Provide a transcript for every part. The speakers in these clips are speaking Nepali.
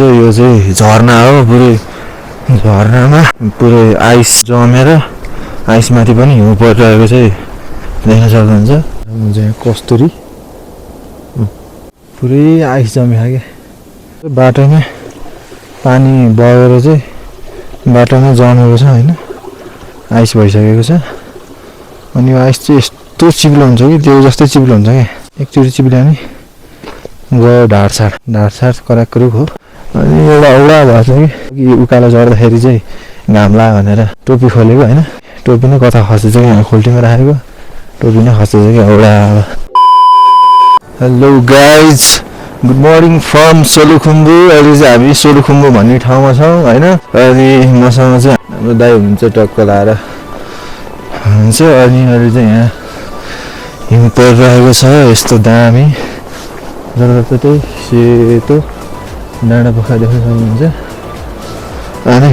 यो चाहिँ झरना हो, पुरै झरनामा पुरै आइस जमेर आइसमाथि पनि हिउँ परिरहेको चाहिँ देख्न सक्नुहुन्छ। यहाँ कस्तुरी पुरै आइस जमेको क्या, बाटोमा पानी बगेर चाहिँ बाटोमा जमेको छ होइन, आइस भइसकेको छ। अनि यो आइस चाहिँ यस्तो चिप्लो हुन्छ कि त्यो जस्तै चिप्लो हुन्छ क्या, एकचोटि चिप्ल्यो भने गयो ढाडसाड कराकरुक हो। अनि एउटा औडा भएको छ कि उकालो चढ्दाखेरि चाहिँ घाम लाग्यो भनेर टोपी खोलेको होइन, टोपी नै कता खसेछ कि यहाँ खोल्टीमा राखेको टोपी नै खसेछ कि औडा। Hello guys, good morning from Solukhumbu. अहिले चाहिँ हामी सोलुखुम्बु भन्ने ठाउँमा छौँ होइन। अनि मसँग चाहिँ हाम्रो दाइ हुनुहुन्छ, टक्क लाएर हुन्छ। अनि अहिले चाहिँ यहाँ हिउँ परिरहेको छ यस्तो दामी, जताततै सेतो डाँडा पोखरा देख्न सक्नुहुन्छ। अनि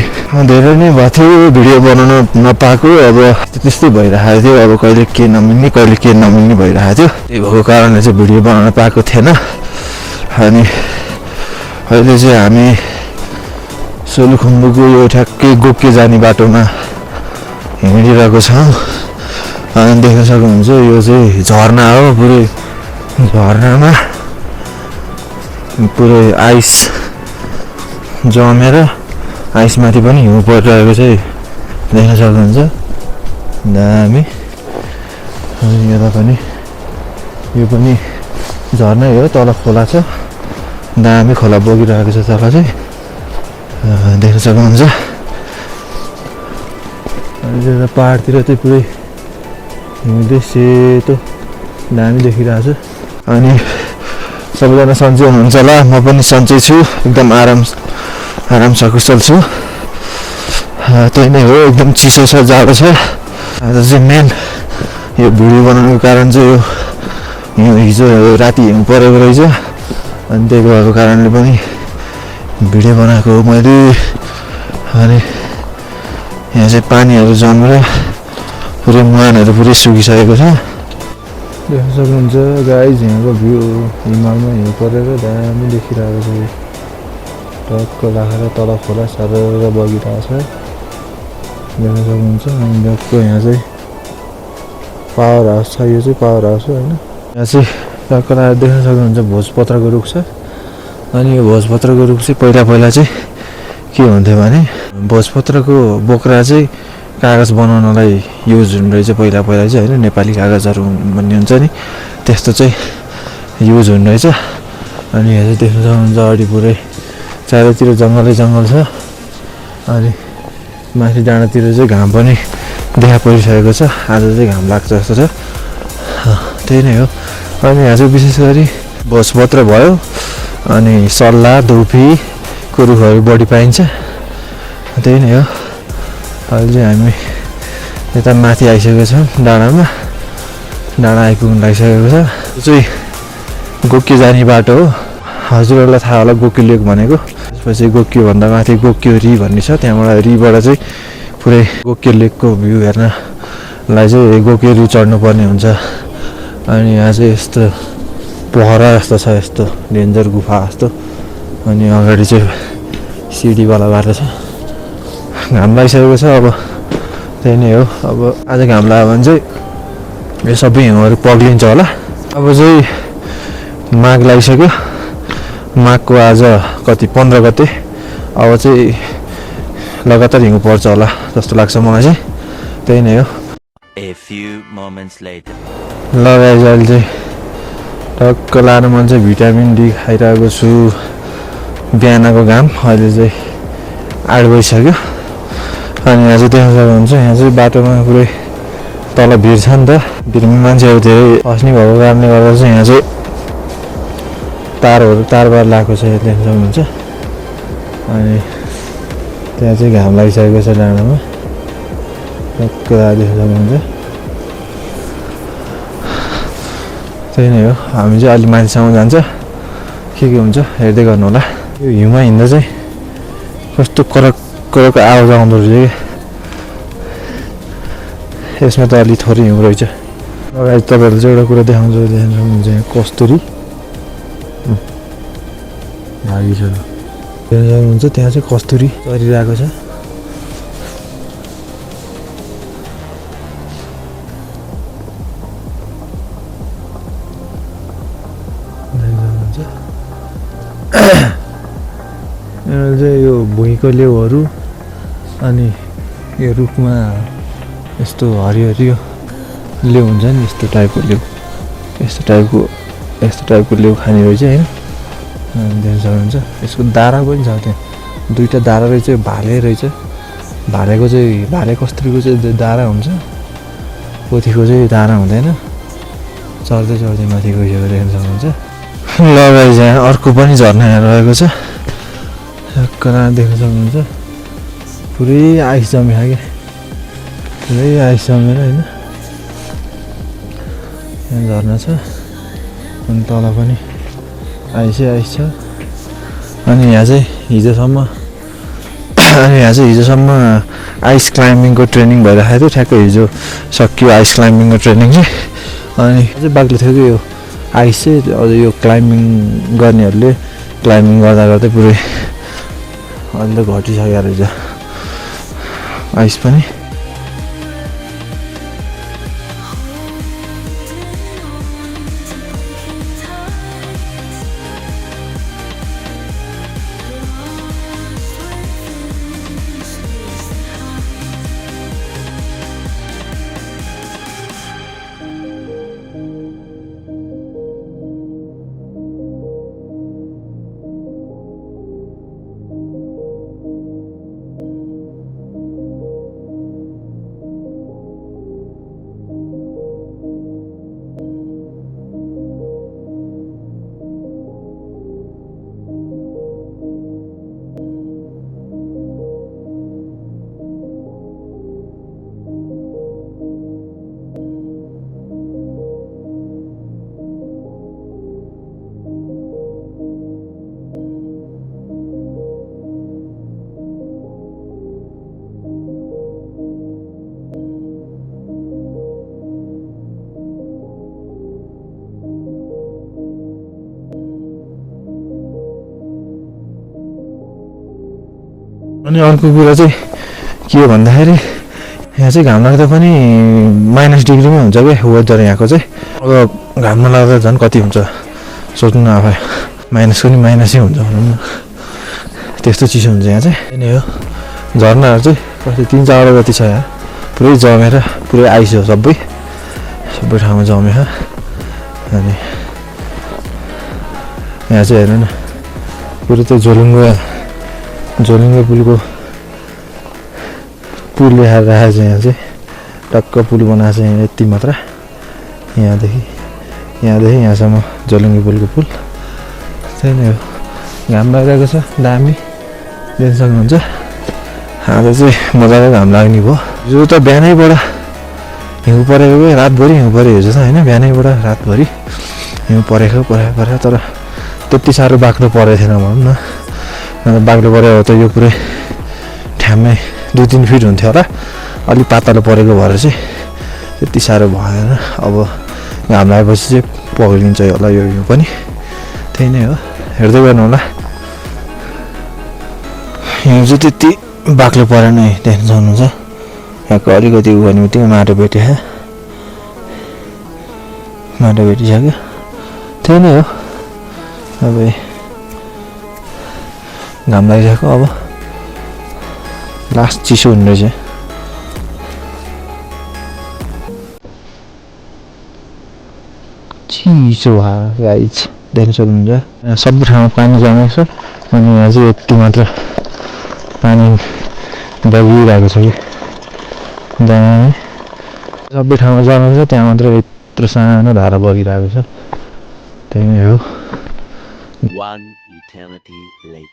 धेरै नै भएको थियो भिडियो बनाउन नपाएको, अब त्यस्तै भइरहेको थियो। अब कहिले के नमिल्ने भइरहेको थियो, त्यही भएको कारणले चाहिँ भिडियो बनाउन पाएको थिएन। अनि अहिले चाहिँ हामी सोलुखुम्बुको यो ठ्याक्कै गोके जाने बाटोमा हिँडिरहेको छौँ। अनि देख्न सक्नुहुन्छ यो चाहिँ झरना हो, पुरै झरनामा पुरै आइस जमेर आइसमाथि पनि हिउँ परिरहेको चाहिँ देख्न सक्नुहुन्छ, दामी। अनि यता पनि यो पनि झर्नै हो, तल खोला छ, दामी खोला बगिरहेको छ तल चाहिँ देख्न सक्नुहुन्छ। अनि यता पहाडतिर चाहिँ पुरै हिउँदै सेतो दामी देखिरहेको छ। अनि सबैजना सन्चै हुनुहुन्छ होला, म पनि सन्चै छु, एकदम आराम सकुशल छु। त्यही नै हो, एकदम चिसो छ, जाडो छ। आज चाहिँ मेन यो भिडियो बनाउनुको कारण चाहिँ यो हिजो राति हिउँ परेको रहेछ, अनि त्यही भएको कारणले पनि भिडियो बनाएको हो मैले। अनि यहाँ चाहिँ पानीहरू जमेर पुरै मुहानहरू पुरै सुकिसकेको छ, देख्न सक्नुहुन्छ गाइज। यहाँको भ्यू हिमालमा हिउँ परेर दामी देखिरहेको छ, टक्क राखेर तल खोला सरेर बगिरहेको छ, देख्न सक्नुहुन्छ। अनि टक्क यहाँ चाहिँ पावर हाउस छ, यो चाहिँ पावर हाउस हो होइन। यहाँ चाहिँ टक्क लगाएर देख्न सक्नुहुन्छ भोजपत्रको रुख छ। अनि यो भोजपत्रको रुख चाहिँ पहिला चाहिँ के हुन्थ्यो भने भोजपत्रको बोक्रा चाहिँ कागज बनाउनलाई युज हुने रहेछ पहिला चाहिँ होइन, नेपाली कागजहरू भन्ने हुन्छ नि, त्यस्तो चाहिँ युज हुने रहेछ। अनि यहाँ चाहिँ देख्न सक्नुहुन्छ अगाडि पुरै चारैतिर जङ्गल छ। अनि माथि डाँडातिर चाहिँ घाम पनि देखा परिसकेको छ, आज चाहिँ घाम लाग्छ जस्तो छ, त्यही नै हो। अनि यहाँ चाहिँ विशेष गरी भोजपत्र भयो, अनि सल्ला धुपीको रुखहरू बढी पाइन्छ, त्यही नै हो। अहिले चाहिँ हामी यता माथि आइसकेको छौँ, डाँडा आइपुग्नु लागिसकेको छ। यो चाहिँ गोके जाने बाटो हो, हजुरहरूलाई थाहा होला गोके लेक भनेको। त्यसपछि गोकेभन्दा माथि गोके री भन्ने छ, त्यहाँबाट रिबाट चाहिँ पुरै गोके लेकको भ्यू हेर्नलाई चाहिँ गोके री चढ्नुपर्ने हुन्छ। अनि यहाँ चाहिँ यस्तो पोखरा जस्तो छ, यस्तो डेन्जर गुफा जस्तो। अनि अगाडि चाहिँ सिडीवाला बाटो छ, घाम लागिसकेको छ। अब त्यही नै हो, अब आज घाम लाग्यो भने चाहिँ यो सबै हिउँहरू पग्लिन्छ होला। अब चाहिँ माघ लागिसक्यो, माघको आज कति 15 गते, अब चाहिँ लगातार हिउँ पर्छ होला जस्तो लाग्छ मलाई चाहिँ, त्यही नै हो। ल गाइज, अहिले चाहिँ टक्क लाएर म चाहिँ भिटामिन डी खाइरहेको छु। बिहानको घाम अहिले चाहिँ 8 बजिसक्यो। अनि यहाँ चाहिँ देख्न सक्नुहुन्छ यहाँ चाहिँ बाटोमा पुरै तल भिड छ नि त, भिडमा मान्छेहरू धेरै फस्ने भएको कारणले गर्दा चाहिँ यहाँ चाहिँ तारबार लगाएको छ, देख्न सक्नुहुन्छ। अनि त्यहाँ चाहिँ घाम लागिसकेको छ डाँडामा, टक्क देख्न सक्नुहुन्छ। त्यही नै हो, हामी चाहिँ अलि माथिसम्म जान्छ, के हुन्छ हेर्दै गर्नु होला। यो हिउँमा हिँड्दा चाहिँ कस्तो करक आवाज आउँदो रहेछ कि, यसमा त अलि थोरै हिउँ रहेछ। अगाडि तपाईँहरूले चाहिँ एउटा कुरा देखाउँछु, देख्न सक्नुहुन्छ, यहाँ कस्तुरी भागी छ। हेर्न सक्नुहुन्छ त्यहाँ चाहिँ कस्तुरी चरिरहेको छ। चाहिँ यो भुइँको लेउहरू अनि यो रुखमा यस्तो हरियो लेउ हुन्छ नि, यस्तो टाइपको लेउ, यस्तो टाइपको लेउ खाने रहेछ होइन। देख्न सक्नुहुन्छ यसको दारा पनि छ, त्यहाँ दुईवटा दारा रहेछ, भाले रहेछ। भाले कस्तुरीको चाहिँ दारा हुन्छ, पोथीको चाहिँ दारा हुँदैन। चढ्दै माथि गइसकेको देख्न सक्नुहुन्छ। ल गाइस, यहाँ अर्को पनि झरना रहेको छ, कहाँ देख्न सक्नुहुन्छ। पुरै आइस जमेको क्या, पुरै आइस जमेर होइन। यहाँ झरना छ अनि तल पनि आइस छ। अनि यहाँ चाहिँ हिजोसम्म आइस क्लाइम्बिङको ट्रेनिङ भइरहेको थियो। ठ्याक्कै हिजो सकियो आइस क्लाइम्बिङको ट्रेनिङ चाहिँ। अनि अझै बाक्लो थियो कि यो आइस चाहिँ अझ यो क्लाइम्बिङ गर्नेहरूले क्लाइम्बिङ गर्दा पुरै अहिले त घटिसकेको रहेछ आइस पनि। अनि अर्को कुरा चाहिँ के हो भन्दाखेरि यहाँ चाहिँ घाम लाग्दा पनि माइनस डिग्रीमै हुन्छ क्या वेदर यहाँको चाहिँ। अब घाम नलाग्दा झन् कति हुन्छ सोच्नु न, आफै माइनसको नि माइनसै हुन्छ भनौँ न, त्यस्तो चिसो हुन्छ यहाँ चाहिँ। नै हो झरनाहरू चाहिँ कति 3-4 जति छ यहाँ, पुरै जमेर पुरै आइस हो, सबै ठाउँमा जमेको। अनि यहाँ चाहिँ हेर्नु न पुरै त्यो झोलुङ्गे पुल देखाएर राखेको छ। यहाँ चाहिँ टक्क पुल बनाएको छ यहाँ यति मात्र, यहाँदेखि यहाँसम्म झोलुङ्गे पुलको पुल। त्यही नै हो, घाम लागिरहेको छ दामी देख्न सक्नुहुन्छ। आज चाहिँ मजाले घाम लाग्ने भयो। हिजो त बिहानैबाट हिउँ परेको रातभरि हिउँ पऱ्यो हिजो त होइन, बिहानैबाट रातभरि हिउँ परेको तर त्यति साह्रो बाक्लो परेको थिएन भनौँ न। बाक्लो पऱ्यो त यो पुरै ठ्याम्मै 2-3 फिट हुन्थ्यो होला, अलिक पातलो परेको भएर चाहिँ त्यति साह्रो भएन। अब घाम लागेपछि चाहिँ पग्लिन्छ होला यो हिउँ पनि। त्यही नै हो, हेर्दै गर्नु होला। हिउँ चाहिँ त्यति बाक्लो परेन है, देख्न सक्नुहुन्छ। यहाँको अलिकति उ गर्ने बित्तिकै माटो भेटिसक्यो। त्यही नै हो, अब घाम लागिसक्यो। अब लास्ट चिसो हुने रहेछ। चिसो भयो गाइस, देख्न सक्नुहुन्छ। सबै ठाउँमा पानी जमेको छ अनि यहाँ चाहिँ यति मात्र पानी बगिरहेको छ कि दामी। सबै ठाउँमा जमेको छ, त्यहाँ मात्र यत्रो सानो धारा बगिरहेको छ। त्यही नै हो।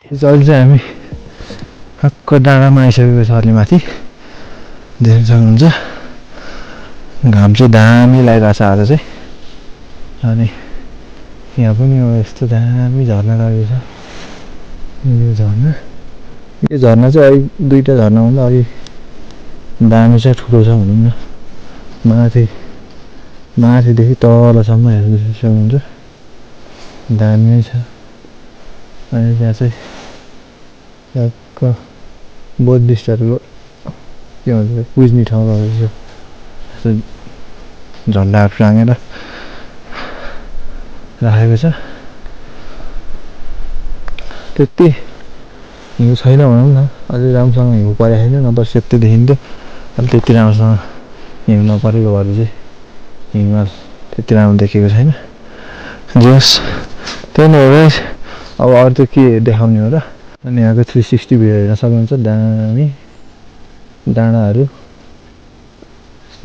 अहिले चाहिँ हामी ठक्क डाँडामा आइसकेको छ अलि माथि, देख्न सक्नुहुन्छ। घाम चाहिँ दामी लागिरहेको छ आज चाहिँ। अनि यहाँ पनि अब यस्तो दामी झरना लागेको छ। यो झरना चाहिँ अलिक 2टा झरना भन्दा अलिक दामी छ, ठुलो छ भनौँ न। माथिदेखि तलसम्म हेर्न सक्नुहुन्छ, दामी छ। अनि त्यहाँ चाहिँ ट्याक्क बुद्धिस्टहरूको के भन्छ पुज्ने ठाउँ रहेछ झन्डाहरू टाँगेर राखेको छ त्यति हिउँ छैन भनौँ न अझै राम्रोसँग हिउँ परेको छैन नत्र सेतै देखिन्थ्यो अहिले त्यति राम्रोसँग हिउँ नपरेको भएर चाहिँ हिमाल त्यति राम्रो देखेको छैन जे होस् त्यही नै हो गाइस अब अरू त के देखाउने हो र अनि यहाँको 360 भिउ हेर्न सक्नुहुन्छ दामी डाँडाहरू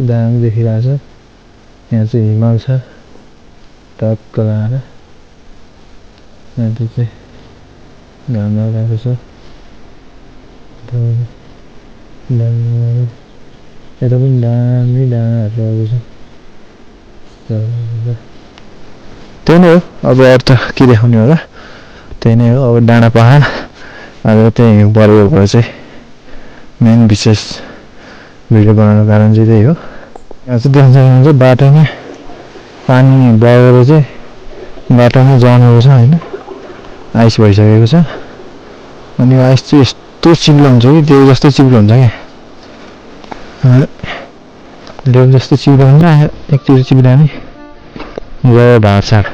दामी देखिरहेछ यहाँ चाहिँ हिमाल छ टक्क लगाएर यहाँ चाहिँ घाम लगाएको छ यता पनि दामी डाँडाहरू रहेको छ त्यही नै हो अब अरू त के देखाउने हो र त्यही नै हो अब डाँडा पहाड अब त्यही हिउँ परेको भएर चाहिँ मेन विशेष भिडियो बनाउनुको कारण चाहिँ त्यही हो यहाँ चाहिँ देख्न सक्नुहुन्छ बाटोमा पानी बगेर चाहिँ बाटोमा जमेको छ होइन आइस भइसकेको छ अनि यो आइस चाहिँ यस्तो चिप्लो हुन्छ कि त्यो जस्तै चिप्लो हुन्छ क्या लेउ जस्तो चिप्लो हुन्छ एकचोटि चिप्लो नि गयो ढाडसाड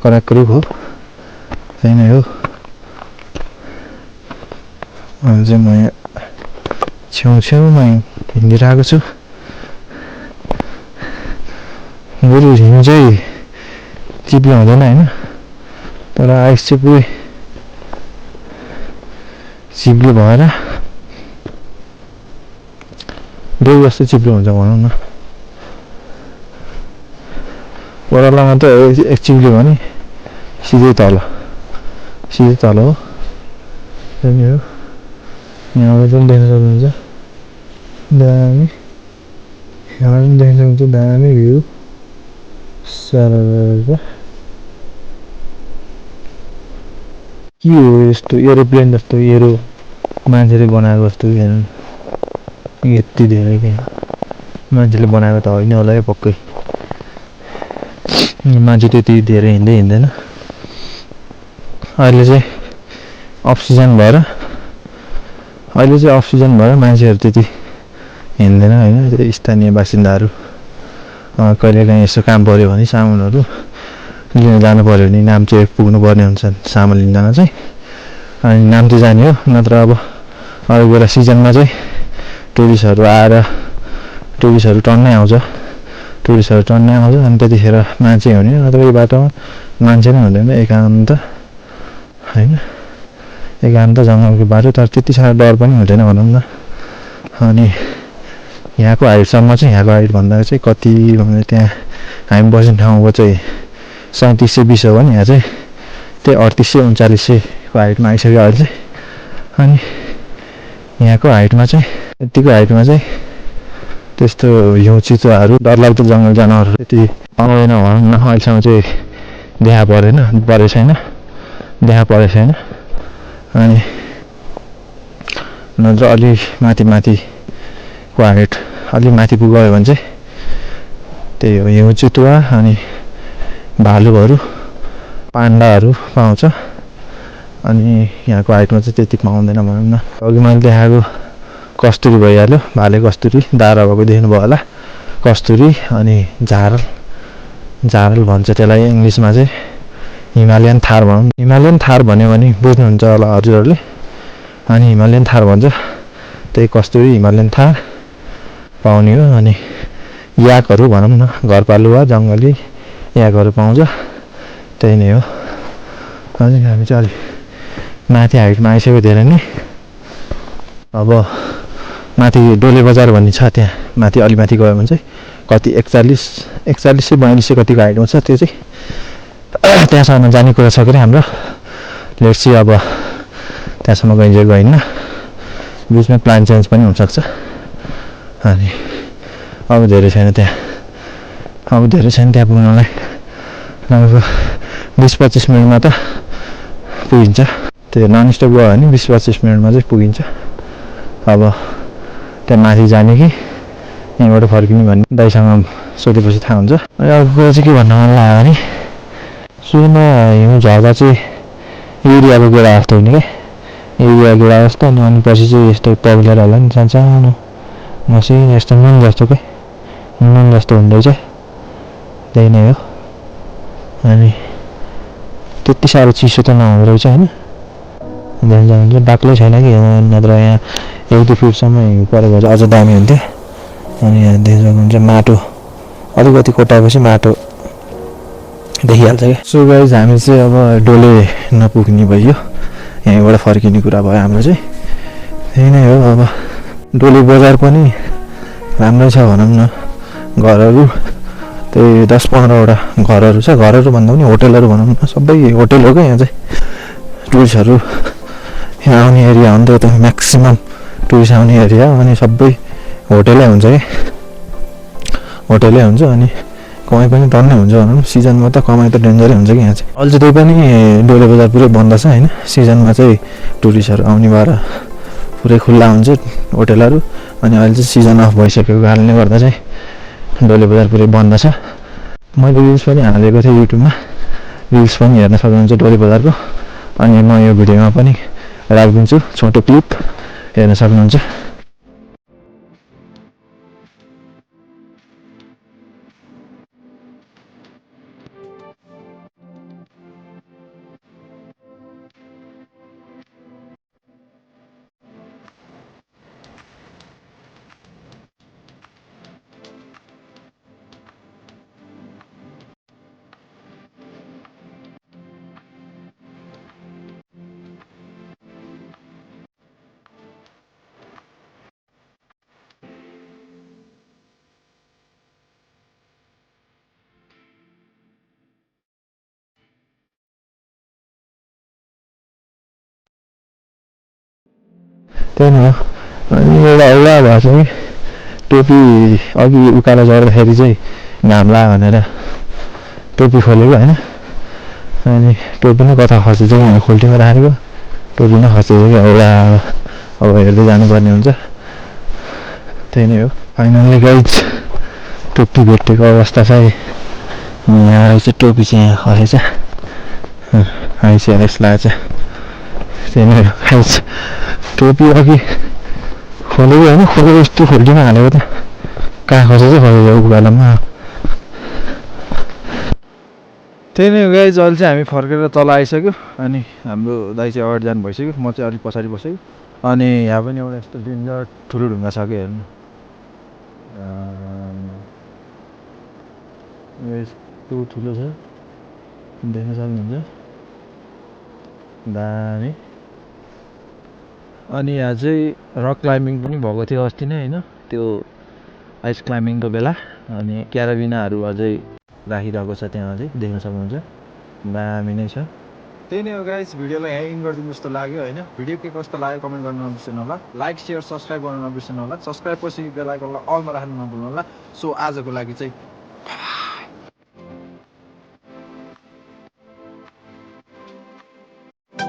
कराकरुक हो त्यही नै हो अहिले चाहिँ म यहाँ छेउमा हिँडिरहेको छु बरु हिउँ चाहिँ चिप्लो हुँदैन होइन तर आइस चाहिँ पुरै चिप्लो भएर लेउ जस्तो चिप्लो हुन्छ भनौँ न ओह्रालोमा त एक चिप्लो भने सिधै तल हो त्यही हो यहाँबाट पनि देख्न सक्नुहुन्छ दामी यहाँबाट पनि देख्न सक्नुहुन्छ दामी भ्यू सारा के हो यस्तो एरोप्लेन जस्तो एरो मान्छेले बनाएको जस्तो हेर्नु यति धेरै क्या मान्छेले बनाएको त होइन होला है पक्कै मान्छे त्यति धेरै हिँड्दैन अहिले चाहिँ अफ सिजन भएर मान्छेहरू त्यति हिँड्दैन होइन त्यो स्थानीय बासिन्दाहरू कहिलेकाहीँ यसो काम पऱ्यो भने सामानहरू लिन जानु पऱ्यो भने नाम्ची पुग्नु पर्ने हुन्छ सामान लिन जान चाहिँ अनि नाम्ची जाने हो नत्र अब अरू बेला सिजनमा चाहिँ टुरिस्टहरू टन्नै आउँछ अनि त्यतिखेर मान्छे हुने नत्र यो बाटोमा मान्छे नै हुँदैन एकान्त होइन एकान्त जङ्गलको बाटो तर त्यति साह्रो डर पनि हुँदैन भनौँ न अनि यहाँको हाइटसम्म चाहिँ यहाँको हाइटभन्दा चाहिँ कति भन्दा त्यहाँ हामी बस्ने ठाउँको चाहिँ 3720 हो भने यहाँ चाहिँ त्यही 3839को हाइटमा आइसक्यो अहिले चाहिँ अनि यहाँको हाइटमा चाहिँ यतिको हाइटमा चाहिँ त्यस्तो हिउँ चितुवाहरू डरलाग्दो जङ्गल जनावरहरू त्यति आउँदैन भनौँ न अहिलेसम्म चाहिँ देखा परेको छैन अनि नत्र अलि माथिको हाइट अलि माथि पुग्यो भने चाहिँ त्यही हो हिउँ चितुवा अनि भालुहरू पाण्डाहरू पाउँछ अनि यहाँको हाइटमा चाहिँ त्यति पाउँदैन भनौँ न अघि मैले देखाएको कस्तुरी भइहाल्यो भाले कस्तुरी दारा भएको देख्नुभयो होला कस्तुरी अनि झारल भन्छ त्यसलाई इङ्ग्लिसमा चाहिँ हिमालयन थार भनौँ हिमालयन थार भन्यो भने बुझ्नुहुन्छ होला हजुरहरूले अनि हिमालयन थार भन्छ त्यही कस्तुरी हिमालयन थार पाउने हो अनि याकहरू भनौँ न घरपालुवा जङ्गली याकहरू पाउँछ त्यही नै हो अनि हामी चाहिँ अलि माथि हाइटमा आइसक्यो धेरै नै अब माथि डोले बजार भन्ने छ त्यहाँ माथि अलि माथि गयो भने चाहिँ कति 41 42 कतिको हाइटमा छ त्यो चाहिँ त्यहाँसम्म जाने कुरा छ कि हाम्रो लेट्स सी अब त्यहाँसम्म गइन्छ गएन बिचमा प्लान चेन्ज पनि हुनसक्छ अनि अब धेरै छैन त्यहाँ पुग्नलाई लगभग 20-25 मिनटमा त पुगिन्छ त्यो नन स्टप गयो भने 20-25 मिनटमा चाहिँ पुगिन्छ अब त्यहाँ माथि जाने कि यहाँबाट फर्किने भन्ने दाइसँग सोधेपछि थाहा हुन्छ अनि अर्को कुरा चाहिँ के भन्न मन लाग्यो भने सुरुमा हिउँ झर्दा चाहिँ एरियाको कुरा जस्तो हुने क्या एरिया गेडा जस्तो अनि पछि चाहिँ यस्तो पग्लेर होला नि सानो मसिनो यस्तो नुन जस्तो के नुन जस्तो हुँदैछ त्यही नै हो अनि त्यति साह्रो चिसो त नहुँदो रहेछ होइन जान्छ बाक्लै छैन कि नत्र यहाँ 1-2 फिटसम्म हिउँ परेको चाहिँ अझ दामी हुन्थ्यो अनि यहाँ देख्न सक्नुहुन्छ माटो अलिकति कोटाएपछि माटो देखिहाल्छ क्या सो गाइज हामी चाहिँ अब डोले नपुग्ने भयो यहीँबाट फर्किने कुरा भयो हाम्रो चाहिँ त्यही नै हो अब डोले बजार पनि राम्रै छ भनौँ न घरहरू त्यही 10-15वटा घरहरू छ घरहरू भन्दा पनि होटेलहरू भनौँ न सबै होटेल हो क्या यहाँ चाहिँ टुरिस्टहरू यहाँ आउने एरिया हो नि त म्याक्सिमम् टुरिस्ट आउने एरिया अनि सबै होटेलै हुन्छ क्या होटेलै हुन्छ अनि कमाइ पनि टन्नै हुन्छ भनौँ सिजनमा त कमाइ त डेन्जरै हुन्छ कि यहाँ चाहिँ अहिले चाहिँ त्यही पनि डोले बजार पुरै बन्द छ होइन सिजनमा चाहिँ टुरिस्टहरू आउने भएर पुरै खुल्ला हुन्छ होटेलहरू अनि अहिले चाहिँ सिजन अफ भइसकेको कारणले गर्दा चाहिँ डोले बजार पुरै बन्द छ मैले रिल्स पनि हालेको थिएँ युट्युबमा रिल्स पनि हेर्न सक्नुहुन्छ डोले बजारको अनि म यो भिडियोमा पनि राखिदिन्छु छोटो क्लिप हेर्न सक्नुहुन्छ त्यही नै हो अनि एउटा औला भएको छ कि टोपी अघि उकालो झर्दाखेरि चाहिँ घाम लाग्यो भनेर टोपी खोलेको होइन अनि टोपी नै कता खसेछ कि खोल्टीमा राखेको टोपी नै खसेको कि औला अब हेर्दै जानुपर्ने हुन्छ त्यही नै हो फाइनल्ली गाइज टोपी भेटेको अवस्था चाहिँ यहाँ रहेछ टोपी चाहिँ यहाँ खसेछ आइसिआइएस लागेको छ त्यही नै हो गाइज टोपी अघि खोलेको होइन खोलेको यस्तो खोल्टीमा हालेको त कहाँ खसेछ खसेछ उकालोमा त्यही नै हो गाइज अहिले चाहिँ हामी फर्केर तल आइसक्यो अनि हाम्रो दाइ चाहिँ अगाडि जानु भइसक्यो म चाहिँ अलिक पछाडि बसेको अनि यहाँ पनि एउटा यस्तो डेन्जर ठुलो ढुङ्गा छ कि हेर्नु यस्तो ठुलो छ देख्न सक्नुहुन्छ दामी अनि यहाँ चाहिँ रक क्लाइम्बिङ पनि भएको थियो अस्ति नै होइन त्यो आइस क्लाइम्बिङको बेला अनि क्याराबिनाहरू अझै राखिरहेको छ त्यहाँ अझै देख्न सक्नुहुन्छ दामी नै छ त्यही नै हो गाइस भिडियोलाई यहीँ इन गरिदिनु जस्तो लाग्यो होइन भिडियो के कस्तो लाग्यो कमेन्ट गर्न नबिर्सनु होला लाइक सेयर सब्सक्राइब गर्न नबिर्सनु होला सब्सक्राइब पछि बेल आइकनलाई अलमा राख्नु नभुल्नु होला सो आजको लागि चाहिँ